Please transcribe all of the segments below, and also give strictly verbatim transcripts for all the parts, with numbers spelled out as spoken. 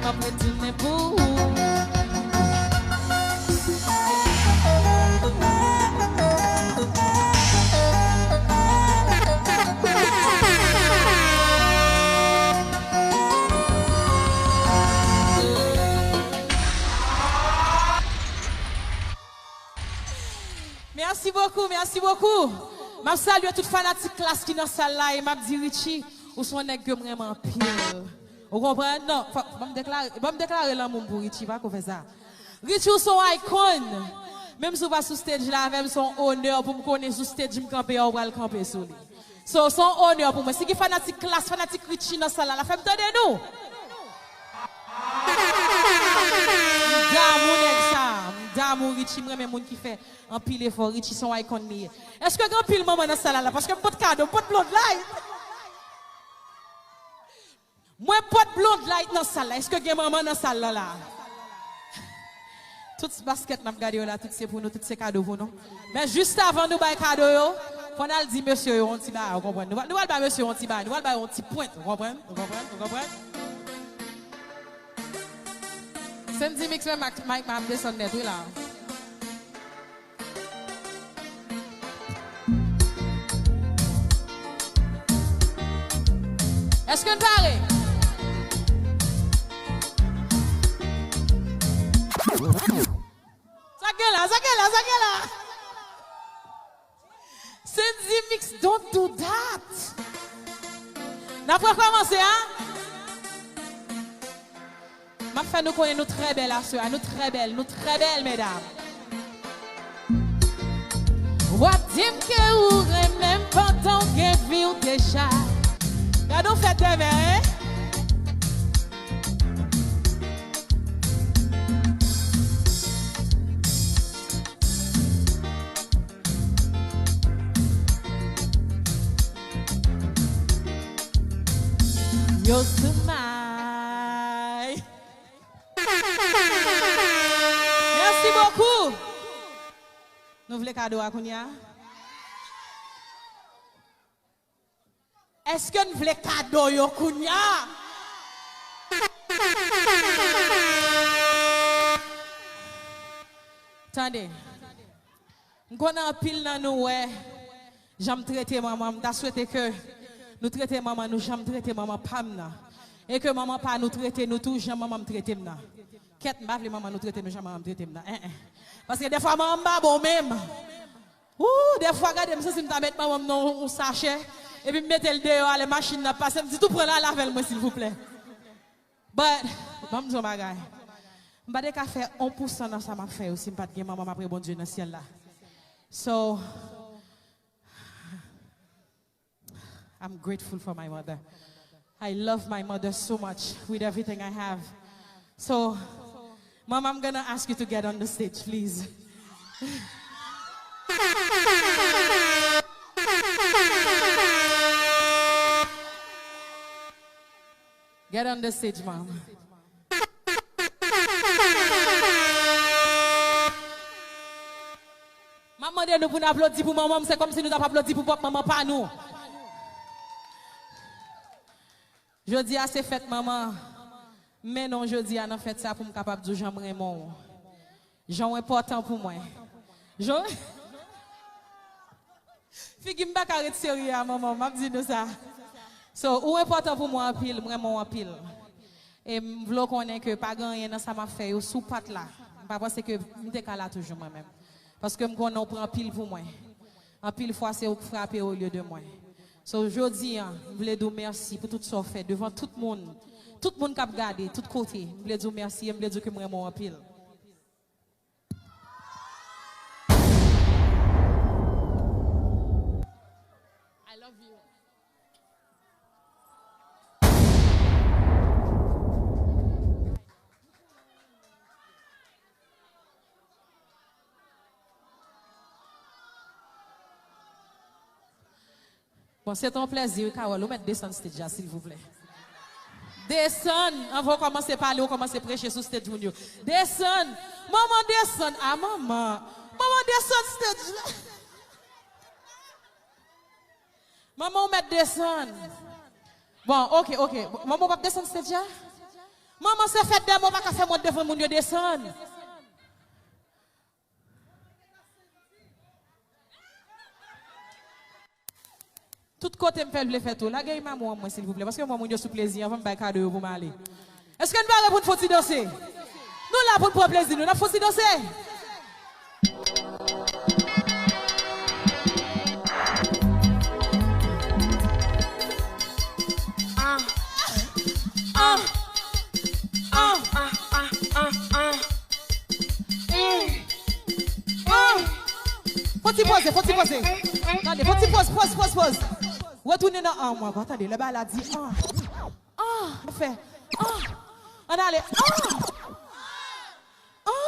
ap retounen pou ou. Mèsi bokou, mèsi bokou. M ap salye tout fanatik Klass ki nan sal la e m ap di Richie, ou se yon nèg ke m renmen anpil. Ou konprann? Non, fò, ban m deklare, ban m deklare lanmou m pou Richie, pa ko fè sa. Richie, ou se yon icon. Menm si w pa sou stage la avè m, se yon onè pou m konnen sou stage m kanpe a, ou pral kanpe sou li. So, se yon onè pou mwen. Si gen fanatik Klass, fanatik Richie nan sal la, la fè m tande nou. M damou nèg sa. M damou Richie, m renmen moun ki fè anpil efò. Richie se yon icon li ye. Èske gen anpil manman nan sal la? Paske m pot kado, m pot Blonde Light. Mwen pot Blonde Light nan sal la. Èske gen manman nan sal la la? Tout basket n ap gade yo la, tout se pou nou, tout se kado pou nou. Men jis avan nou bay kado yo, fò n al di mesye yo yon ti bagay, ou konprann? Nou pral, nou pral bay mesye yo yon ti bagay, nou pral bay yo yon ti pwent, ou konprann? Ou konprann? Ou konprann? Sendy Mix men Mike, Mike, m ap desann nèt, wi la. Èske n pare? Sa gen la, sa gen la, sa gen la. Sendy Mix, don't do that. N ap rekòmanse, a? M ap fè nou konnen nou trè bèl aswè a. Nou trè bèl, nou trè bèl, medam. W ap di m ke ou renmen m pandan w gen vi w deja. Gade yon fèt de mè, en? Yo sou may. Mèsi bokou. Nou vle kado a kounye a? Èske n vle kado yo kounye a? Tande. M konnen anpil nan nou wè jan m trete manman m. M ta swete ke nou trete manman nou jan m trete manman pa m nan. E ke manman pa nou trete nou tou jan manman m trete m nan. Kèt, m pa vle manman nou trete nou jan manman m trete m nan. En, en. Paske dèfwa manman m pa bon menm. Ooh, dèfwa gade m santi m ta met manman m nan yon sachè, epi m mete l deyò a lè machin nan ap pase, m di tou pran l al avè l mwen silvouplè. But, ban m di yon bagay. M pa te ka fè yon pousan nan sa m ap fè yo si m pa t gen manman m apre Bondye nan syèl la. So, I'm grateful for my mother. I love my mother so much with everything I have. So, Mom, I'm gonna ask you to get on the stage, please. Get on the stage, Mom. M ap mande nou pou n aplodi pou manman m, se kòmsi nou t ap aplodi pou pwòp manman pa nou. Jodi a se fèt manman. M mennen w jodi a nan fèt sa pou m kapab di w jan m renmen w. Jan w enpòtan pou mwen. Jan Figi m pa ka ret serye a, manman, m ap di nou sa. So, ou enpòtan pou mwen anpil, m renmen w anpil. E m vle w konnen ke pa gen anyen nan sa m ap fè yo, si w pa t la, m pa panse ke m te ka la toujou mwen menm. Paske m konnen w pran anpil pou mwen. Anpil fwa, se ou k frape olye de mwen. So, jodi a, m vle di w mèsi pou tout sa w fè devan tout moun. Tout moun k ap gade, tout kote, m vle di w mèsi e m vle di w ke m renmen w anpil. I love you. Bon, se te yon plèzi, wi, Carole. Ou mèt desann stage la, silvouplè. Desann! Anvan w kòmanse pale, ou kòmanse preche sou stage moun yo. Desann! Manman, desann! A, manman! Manman, desann stage la! Manman, ou mèt desann! Bon, ok, ok. Manman, ou p ap desann stage la? Manman, se fèt dè mò, pa ka fè m wont devan moun yo, desann. Tout kote m fè l vle fèt ou. Lage imamo an mwen, silvouplè, paske mwen, moun yo sou plezi, anvan m bay kado yo pou m ale. Èske n pare pou n fè yon ti danse? Nou la pou n pran plezi nou, n ap fè yon ti danse. Ah, ah, ah, ah, ah, ah, ah. Mm. Ah. Fò ti poze, fò ti poze. Tande, fò ti poz, poz, poz, poz. Retounen nan an mwen ankò. Tande, lè bagay la di an. An. Fè an. Ann ale. An. An.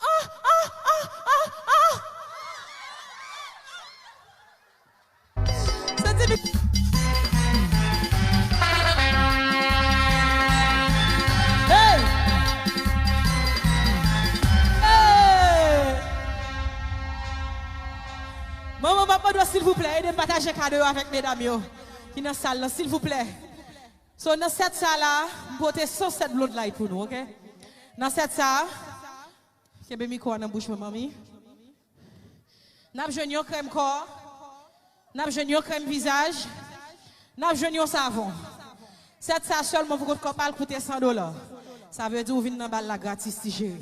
An, an, an, an, an. Santi mi-, hey! Hey! Manman, m ap mande w, silvouplè, ede m pataje kado yo avèk medam yo ki nan sal lan, silvouplè. So, nan sèt sa la, m pote san sèt Blondlight pou nou, oke? Nan sèt sa, kenbe mikwo a nan bouch mwen, manmi. N ap jwenn yon krèm kò, n ap jwenn yon krèm vizaj, n ap jwenn yon savon. Sèt sa sèlman pou kont kòpal koute san dola. Sa vle di ou vin nan bal la gratis, ti cheri.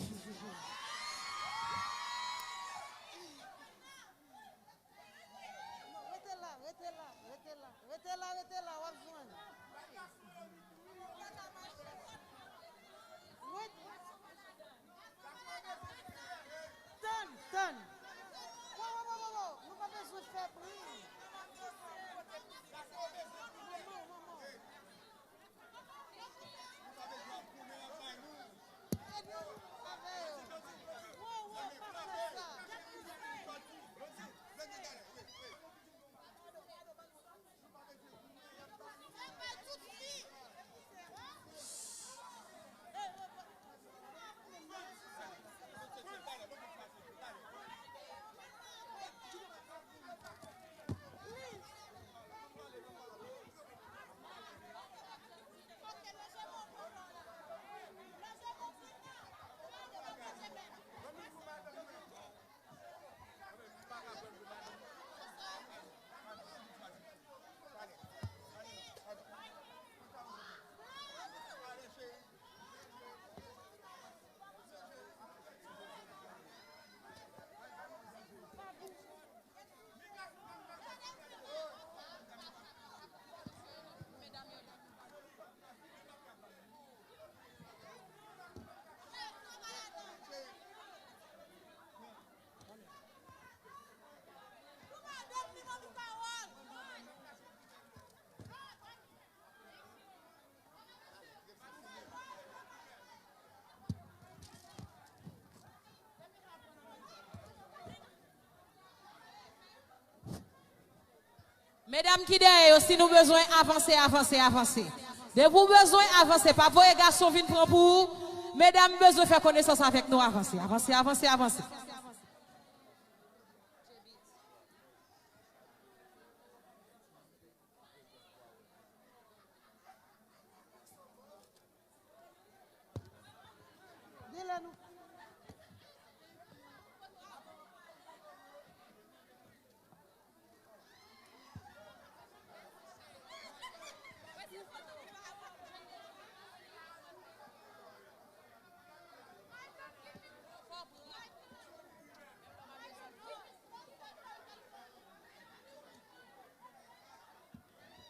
Rete la, rete la, rete la, rete la, rete la, w ap jwenn. Rete. Tann, tann. Wo, wo, wo, wo, wo. Nou pa bezwen fè bri. Manman, manman. Ede nou avè yo. Wo, wo, pa fè sa. Medam ki dèyè yo, si nou bezwen avanse, avanse, avanse. Depi w bezwen avanse, pa voye gason vin pran pou ou. Medam bezwen fè konesans avèk nou, avanse, avanse, avanse, avanse. Genlè nou.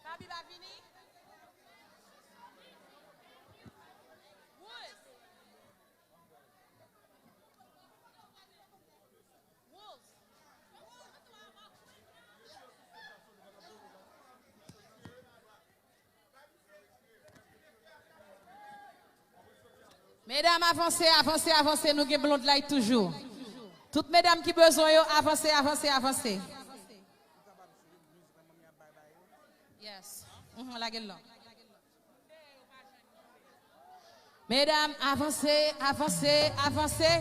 Papi pa vini? Wood! Wood! Medam, avanse, avanse, avanse, nou gen Blondlight toujou. Tout medam ki bezwen yo, avanse, avanse, avanse. Yes. Mhm, lage l la. Medam, avanse, avanse, avanse.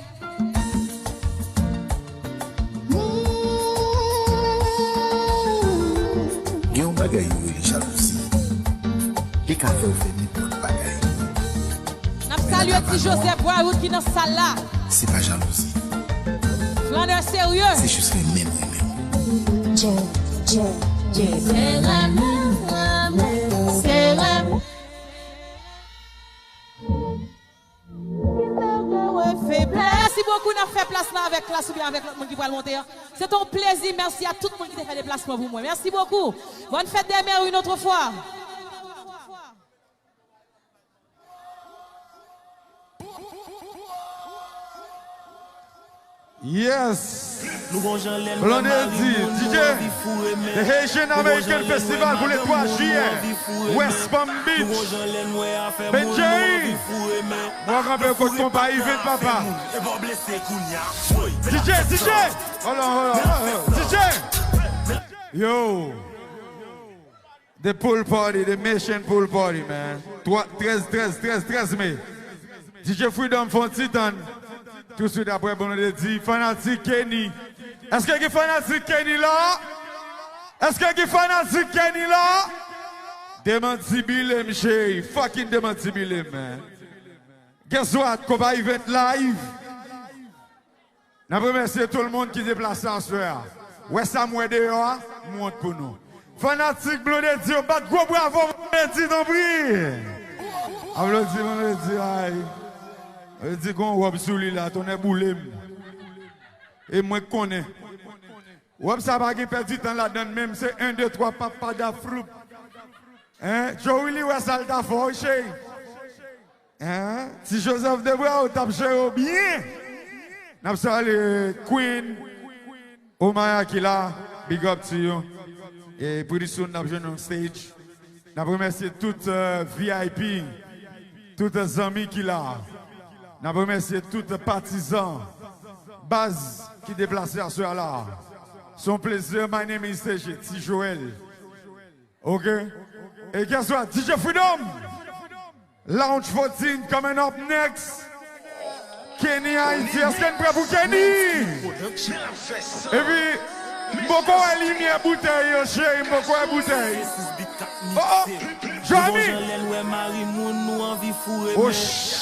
Gen yon bagay yo rele jalouzi. Li ka fè w fè nenpòt bagay. Salye ti Joseph Brotherhood ki nan sal la. Se pa jalouzi. Flannè serye. Se jis renmen m renmen w. Dje, dje, dje. Se renmen, renmen, se renmen. Mèsi bokou. N ap fè plas la avèk Klass oubyen avèk lòt moun ki pral monte an. Se te yon plezi. Mèsi a tout moun ki te fè deplasman pou mwen. Mèsi bokou. Bonne fête des mères une autre fois. Yes! Blondedy, D J, The Haitian American Festival pou le twa jiyè, West Palm Beach. Benjay, mwen kanpe kot konpa Yvette, papa. D J, D J! Hold on, hold on, hold on. D J! Yo! The pool party, the Haitian pool party, man. Twa, trèz, trèz, trèz, trèz me. D J Freedom fè yon ti tann. Touswit apre Blondedy, fanatik Kenny. Èske gen fanatik Kenny la? Èske gen fanatik Kenny la? Demantibile m, cheri. Fucking demantibile m, man. Guess what? Konpa Yvette live. N ap remèsye tout moun ki deplase aswè a. Wè sa m wè deyò a, m wont pou nou. Fanatik Blondedy yo, bat gwo bravo pou Blondedy, tanpri. Aplodi Blondedy, ay. Blondedy gon wòb sou li la, tonnè boule m. E mwen k konnen. Wòb sa pa gen pèdi tan ladan l menm, se en, de, twa, papa da floup. Hein? Joe Willy wè sa l ta fè, wi, cheri. Hein? Ti Joseph Debra, ou t ap jere w byen. N ap salye Queen Omaya ki la, big up to you. E pretty soon, n ap jwenn yon stage. N ap remèsye tout, euh, V I P, tout, euh, zanmi ki la. N ap remèsye tout, euh, patizan, baz ki deplase aswè a la. Se yon plezi. My name is T J, Ti Joel. Ok? E guess what? D J Freedom! Lounge fourteen coming up next. Kenny Haiti, èske n prè pou Kenny? Epi, m poko wè limyè boutèy yo, cheri, m poko wè boutèy. Oh, oh, Johnny! Oh, sh-